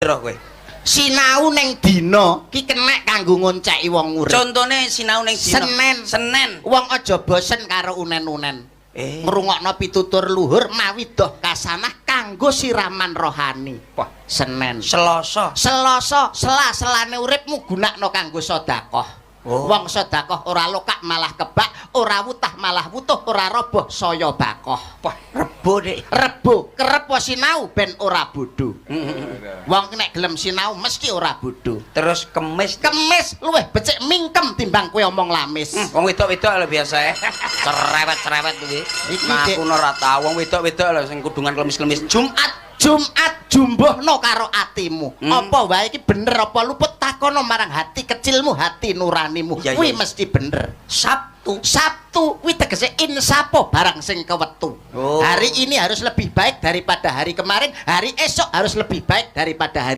roh kowe. Sinau ning dina ki kenek kanggo ngonceki wong urip. Contone sinau ning dina. Senen. Senen. Wong aja bosen karo unen-unen. Ngrungokno pitutur luhur mawidah kasanah kanggo siraman rohani. Wah. Senen. Selasa. Selasa, sela-selane uripmu gunakno kanggo sedekah. Oh. Wong sedekah ora lokak malah kebak, ora wutah malah wutuh, ora roboh saya bakoh. Wah, Rebo, Dik. Rebo, kerep sinau ben ora bodho. Wong nek gelem sinau mesti ora bodho. Terus Kemis. Kemis luwih becik mingkem timbang kowe omong lamis. Wong wedok-wedok lho biasa e. Cerewet-cerewet kuwi. Iki, Nah, Dik. aku ora tau wong wedok-wedok lho sing kudungan klemis-klemis. Jumat. Jumat jumbuhno karo atimu. Apa wae iki bener apa luput, takono marang hati kecilmu, hati nuranimu. Iya. Kuwi mesti bener. Sabtu. Sabtu kuwi tegese insapo barang sing kewetu. Oh. Hari ini harus lebih baik daripada hari kemarin, hari esok harus lebih baik daripada hari